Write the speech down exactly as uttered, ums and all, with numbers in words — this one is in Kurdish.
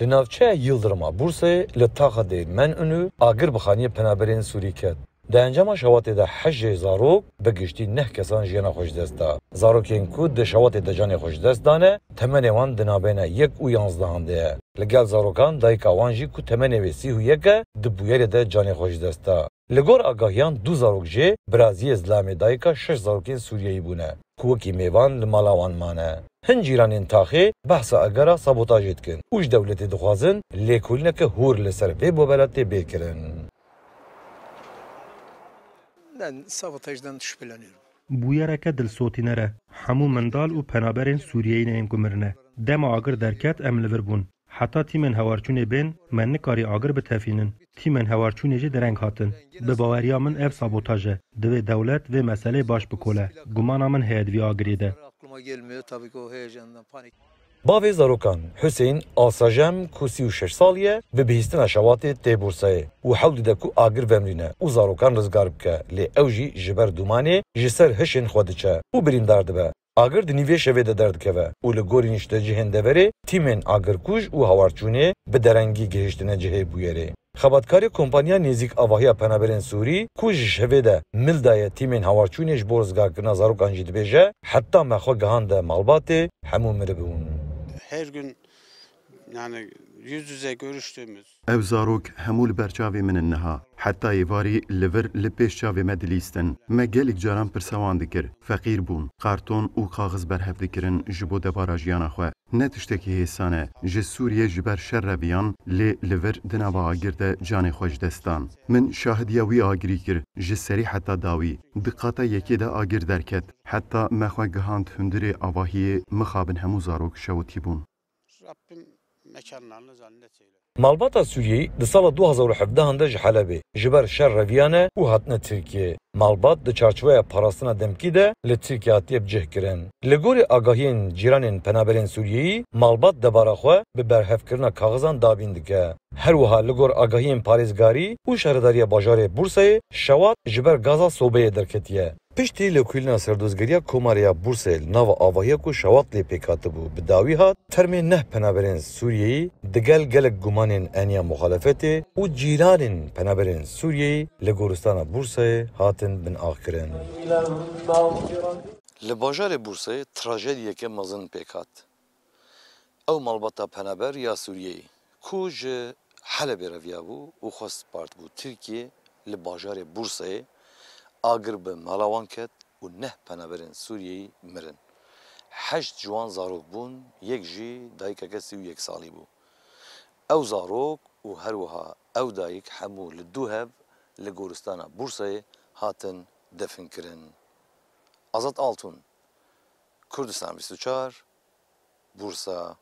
Li navçeya Yildirim a Bursayê li taxa Deyrmen Inû agir bi xaniyê penaberên Sûrî ket. Di encama şewatê de heşt jê zarok, bi giştî neh kesan jiyana xwe ji dest da. Zarokên ku di şewatê de canê xwe ji dest dane, temenê wan di navbeyna yek û yanzdehan de ye. Li gel zarokan dayika wan jî ku temenê wê sî û yek e, di bûyerê de canê xwe ji dest da. Li gor agahiyan du zarok jê biraziyê zilamê dayika şeş zarokên Sûriyeyî bûne ku wekî mêvan li mala wan mane. Hin cîranên taxê behsa agera sabotajê dikin û ji dewletê dixwazin lêkolîneke hûr li ser vê bobelatê bê kirin. Ben sabotajdan şüpheleniyorum. Bûyereke dilsotîner e. Hemû mendal û penaberên Sûriyeyî ne yên ku mirine. Dema agir derket em li vir bûn. Heta tîmên hewarçûnê bên me nikarî agir bitefînin. Tîmên hewarçûnê jî dereng hatin. Bi baweriya min ev sabotaj e. Divê dewlet vê meseleyê baş bikole. Gumana min heye di vî agirê de. Aklıma gelmiyor tabii ki o heyecandan panik. Bavê zarokan Huseyîn Alsajem ku sî û şeş salî ye, bi bihîstina şewatê tê Bursayê û hewlî de ku agir vemrîne û zarokan rizgar bike, lê ew jî ji ber dûmanê ji ser hişên xwe diçe û birîndar dibe. Agir di nîvê şevê de derdikeve û li gorî niştecihên deverê tîmên agirkuj û hawarçûnê bi derengî gihiştine cihê bûyerê. Xebatkarê kompanya nêzîk avahiya penaberên Sûrî ku ji şevê de mil daye tîmên hawarçûnê ji bo rizgarkirina zarokan jî dibêje, heta me xwe gihande malbatê, hemû miribûn. Her gün yani yüz yüze görüştüğümüz Ev zarok hemû li ber çavê min in niha. Heta êvarî li vir li pêş çavê me dilîstin. Me gelek caran pirsa wan dikir. Feqîr bûn. Karton û kaxiz berhev dikirin ji bo debara jiyana xwe. Ne tiştekî hêsan e. Ji Sûriyê ji ber şer re viyan, lê li vir di nava agir de canê xwe ji dest dan. Min şahidiya wî agirî kir, ji serî heta dawî. Di qata yekê de agir derket. Heta me xwe gihand hundirê avahiyê, mixabin hemû zarok şewitî bûn. Rabbim mekanlarını cennet eyle. Malbata Sûriyeyî di sala du hazar û hevdehan de ji Helebê ji ber şer reviyane û hatine Tirkiyê. Malbat di çarçoveya parastina demkî de li Tirkiye hatiye bicihkirin. Li gorî agahiyên cîranên penaberên Sûriyeyî, malbat debara xwe bi berhevkirina kaxizan dabîn dike. Her wiha li gor agahiyên parêzgarî û şaredariya bajarê Bursayê şewat ji ber gaza sobeyê derketiye. Piştî lêkolîna serdozgeriya Komarê ya Bursayê li nava avahiya ku şewat lê pêk hatibû bi dawî hat, termê neh penaberên Sûriyeyî digel gelek gumanên eniya muxalefetê û cîranên penaberên Sûriyeyî li goristana Bursayê hatin binaxkirin. Li bajarê Bursayê trajediyeke mezin pêk hat. Ew malbata penaber ya Sûriyeyî ku ji Helebê reviyabû û xwe spartibû Tirkiyê, li bajarê Bursayê agir bi mala wan ket û neh penaberên Sûriyeyî mirin. Heşt ji wan zarok bûn, yek jî dayikeke sî û yek salî bû. Ew zarok û her wiha ew dayik hemû li du hev li goristana Bursayê hatin definkirin. Azad Altun, Kurdistan bîst û çar, Bursa.